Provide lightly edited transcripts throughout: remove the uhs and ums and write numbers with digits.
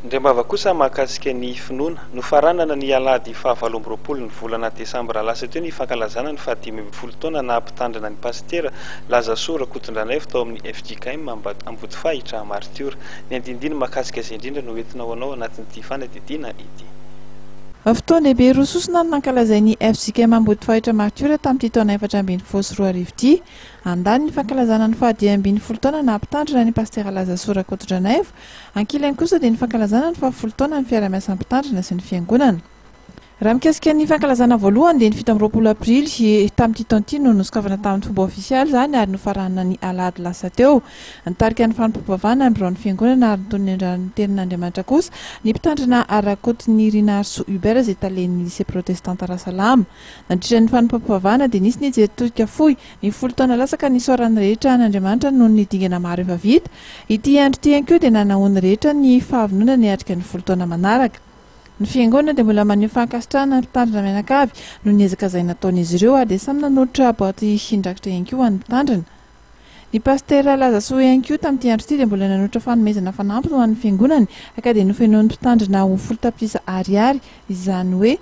Indray-mbava kosa mahakasika ny finoana. Nofaranana ny alahady faha 28 ny volana desambra lasa teo ny fankalazana ny faha 15 taona naha mpitandrina ny pasitera Lazasoa Rakotondranaivo tao amin'ny FJKM Ambodifahitra Martiora. Ny andinindiny mahakasika izay indrindra no entina ho anao anatin'ity fanadihadiana ity. Fotoan-dehibe roa sosona no nankalazain'ny FJKM Ambodifahitra Martiora tamin'ity taona 2014 ity. Andaniny ny fankalazana ny faha 15 taona naha mpitandrina ny pasitera Lazasoa Rakotondranaivo. Ankilany kosa dia ny fankalazana ny faha 10 taona ny fiaraha-miasan'ny mpitandrina sy ny fiangonana. Raha mikasika ny fankalazana voalohany dia ny 27 aprily tamin'ity taona ity no nosokafana tamin'ny fomba ofisialy izany ary nofaranana ny alahady lasa teo. Nitarika ny fanompoam-pivavahana ny biraon'ny fiangonana ary nitondra ny tenin'Andriamanitra kosa ny mpitandrina Rakotonirinaarisoa Hubert izay talen'ny lycée protestanta Rasalama. Nandritra ny fanompoam-pivavahana dia nisy ny jery todika fohy ny 10 taona lasa ka nisaoran'ny rehetra an'Andriamanitra noho ny dingana maro efa vita. Ity andro ity ihany koa dia nanahoan'ny rehetra ny fahavononana hiatrika ny 10 taona manaraka. Ny fiangonana dia mbola maneho fankasitrahana ny mpitandrina mianakavy noho ny ezaka izay nataon'izy ireo ary dia samy nanolotra boaty indrakitra ihany koa ho an'ny mpitandrina. Ny pasitera Lazasoa ihany koa tamin'ity andro ity dia mbola nanolotra fanomezana fanampiny ho an'ny fiangonany ka dia nofenoin'ny mpitandrina ho 10 tapitrisa ariary, izany hoe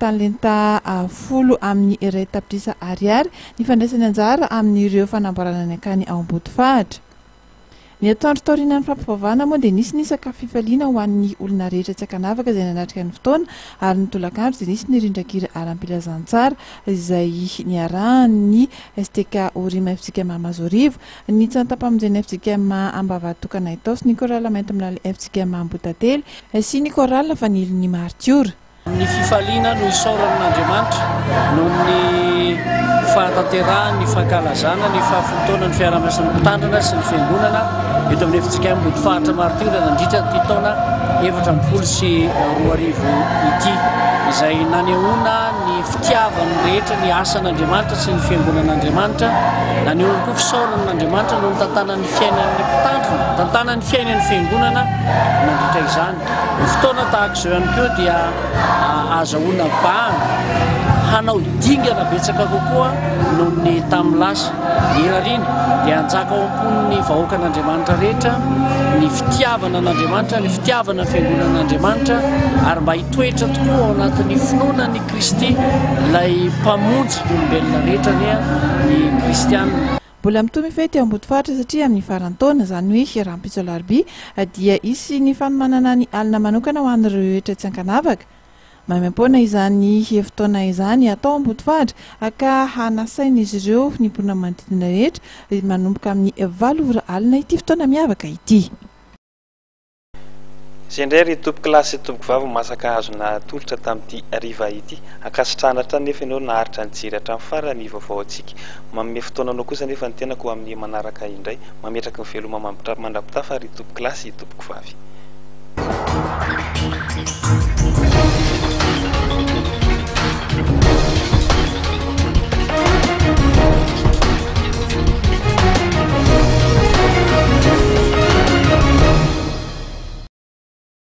talenta 10 amin'ny 1 tapitrisa ariary ny fandraisany anjara amin'ireo fanamboarana ny akany ao Ambodifahatra. Ny atoandro taorianan'ny fampivavahana moa dia nisy ny sakafo fifaliana ho an'ny olona rehetra tsy ankanavaka izay nanatrika ny fotoana ary ny tolakandro dia nisy ny rindran-kira aram-pilazantsara izay niarahan'ny STK Orima FJKM Mahazoarivo, ny Tsantam-pamonjena FJKM Ambavatokana Itaosy, ny Chorale Maintimolaly FJKM Ambohitantely sy ny Chorale Fanilon'ny Martiora. Ny fifaliana no isaorana an'Andriamanitra noho ny fahatanterahan'ny fankalazana ny faha-10 taonan'ny fiaraha-miasan'ny mpitandrina sy ny fiangonana eto amin'ny FJKM Ambodifaritra Martiora nandritra ity taona 2014 ity, izay nanehoana ny fitiavan'ny rehetra ny asan'Andriamanitra sy ny fiangonan'Andriamanitra, nanehoana koa fisaorana an'Andriamanitra noho ny tantanan'ny fiainan'ny mpitandrina, tantanan'ny fiainan'ny fiangonana nandritra izany. Ny fotoana tahaka izao ihany koa dia ahazahoana bahana hanao dingana betsaka kokoa noho ny tamin'ny lasa. Ny irariana dia hanjaka ao am-pon'ny vahoakan'Andriamanitra rehetra ny fitiavana an'Andriamanitra, ny fitiavana ny fiangonan'Andriamanitra ary mba hitoetra tokoa ao anatin'ny finoana an'i Kristy ilay Mpamonjy ny olombelona rehetra anie ny kristiana. Mbola mitohy mifehy teo Ambodifaritra satria amin'ny faran'ny taona, izany hoe rahampitso alarobia, dia hisy ny fanomanana ny alina manokana ho an'ireo rehetra tsy ankanavaka. Maimaimpoana izany fotoana izany atao Ambodifaritra ka hanasain'izy ireo ny mponina manodidina rehetra manomboka amin'ny 8 ora alina ity fotoana miavaka ity. Izay indray ry tompokolahy sy tompokovavy masaka azo natolotra tamin'ity hariva ity. Ankasitrahana hatrany nefa ianao naharitra nijery hatramin'ny farany ny vaovao antsika. Manome fotoana anao kosa nefa ny tenako ho amin'ny manaraka indray. Mametraky ny veloma mandra-pitafa ry tompokolahy sy tompokovavy.